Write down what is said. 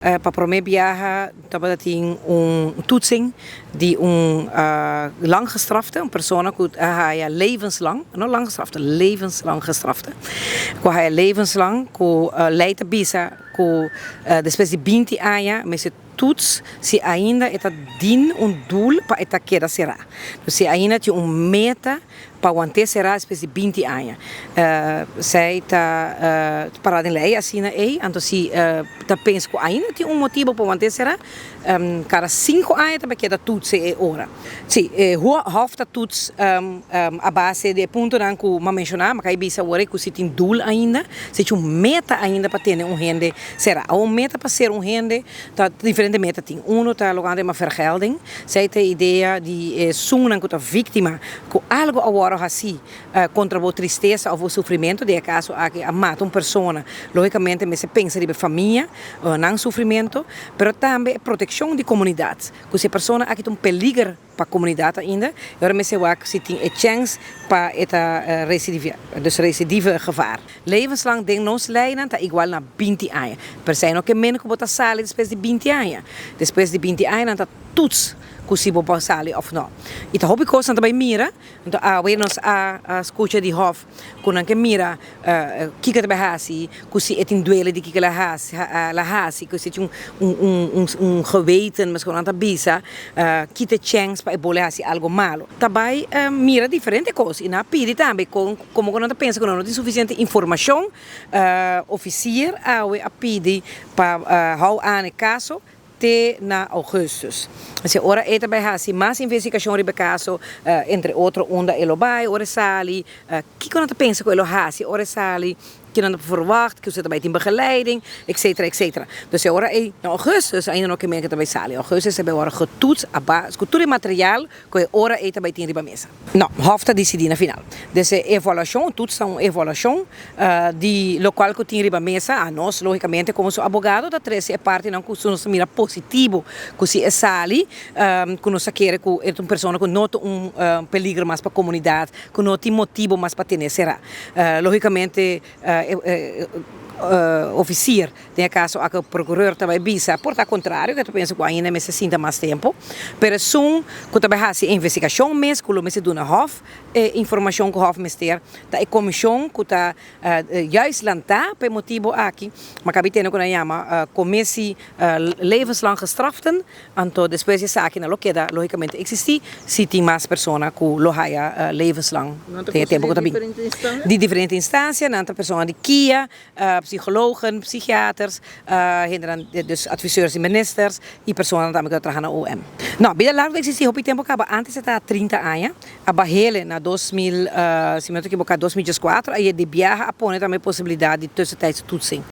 Pa promé biaha tabata tin un toetsing di un langgestrafte, un persona ku a haya levenslang, no langgestrafte, levenslang gestrafte, ku a haya levenslang, ku lei ta bisa ku despues di 20 aña mester toets si ainda e ta din un doel pa e ta keda será. Si ainda tin un meta pa want'é será despues di 20 aña. Esei ta pará den lei asina ei, anto si ta pensa ku ainda tin un motibu pa want'é será, kada 5 aña ta bai keda toets e ora. Sí, e hof ta toets a base di e puntonan ku m'a menshoná, m'a kai bisa awor ku si tin doel ainda, si tin un meta ainda pa tene un hende será. Un meta pa ser un hende ta diferente meta tin. Uno ta loke nan ta yama vergelding, esei ta e idea di esunnan ku ta víktima ku algu a wòrdu hasí kontra bo tristesa òf bo sufrimentu, den e kaso aki a mata un persona, lógikamente mester pensa riba e famia, nan sufrimentu, pero tambe e protekshon di komunidat, ku si e persona aki ta un peliger pa komunidat ainda, e ora mester wak si tin e chèns pa e ta residiviá, dus recidive gevaar. Levenslang den nos leinan ta igual na 20 aña, pero esei no ke men ku bo ta sali despues di 20 aña. Despues di 20 aña nan ta toets ku si bo por sali òf no. I ta hopi kosnan ta bai mira, anto awe nos a skucha di hof ku nan ke mira kiko ta bai hasi, ku si e tin duele di kiko el a hasi, el a hasi, ku si tin un geweten, meskos nan ta bisa, kita chèns pa e bole hasi algu malu. Ta bai mira diferente kos i nan a pidi tambe kon komo ku nan ta pensa ku nan no tin sufisiente informashon, ofisier awe a pidi pa hou aan e kaso te na ougùstùs. Asina ora e ta bai hasi mas investigashon riba e kaso, entre otro unda e lo bai ora e sali, kiko nan ta pensa ku e lo hasi ora e sali, kiko nan ta verwagt, ku si ta bai tin begeleiding, etcetera, etcetera. Dus e ora ei na ougùstùs ainda no ke men ku ta bai sali. Ougùstùs ta bai wòrdu getoets a base ku tur e material ku e ora ei ta bai tin riba mesa. No, hof ta disidí na final. Dus e evaluashon, toets ta un evaluashon di lokual ku tin riba mesa. Anos, lógikamente, komo su abogado ta trese e partinan ku nos ta mira positivo ku si e sali, ku nos ta kere ku e ta un persona ku no ta un peligro mas pa komunidat, ku no tin motibu mas pa tene será. Lógikamente, e ofisier, den e kaso aki prokuror ta bai bisa, por ta kontrario, ku e ta pensa ku ainda mester sinta mas tempu, pero esun ku ta bai hasi e investigashon mes, ku lo mester duna hof e informashon ku hof mester, ta e komishon ku ta juist lantá pa e motibu aki. Ma kabi tene ku nan yama Commissie Levenslang Gestraften, anto despues di esaki nan lo keda logikamente eksistí si tin mas persona ku lo haya levenslang den e tempu ku ta bin. Di diferente instansia, nan ta persona di kia, psikologen, psikiaters, hendenan dus adviseurs di ministers i personanan tambe ku ta traha na OM. No, bida largu ta eksistí hopi tempu kaba, antes e ta 30 aña, a bahele na 2000, si mi no ta ekiboká, 2014, i e di biaha a pone tambe posibilidat di tussentijdse toetsing.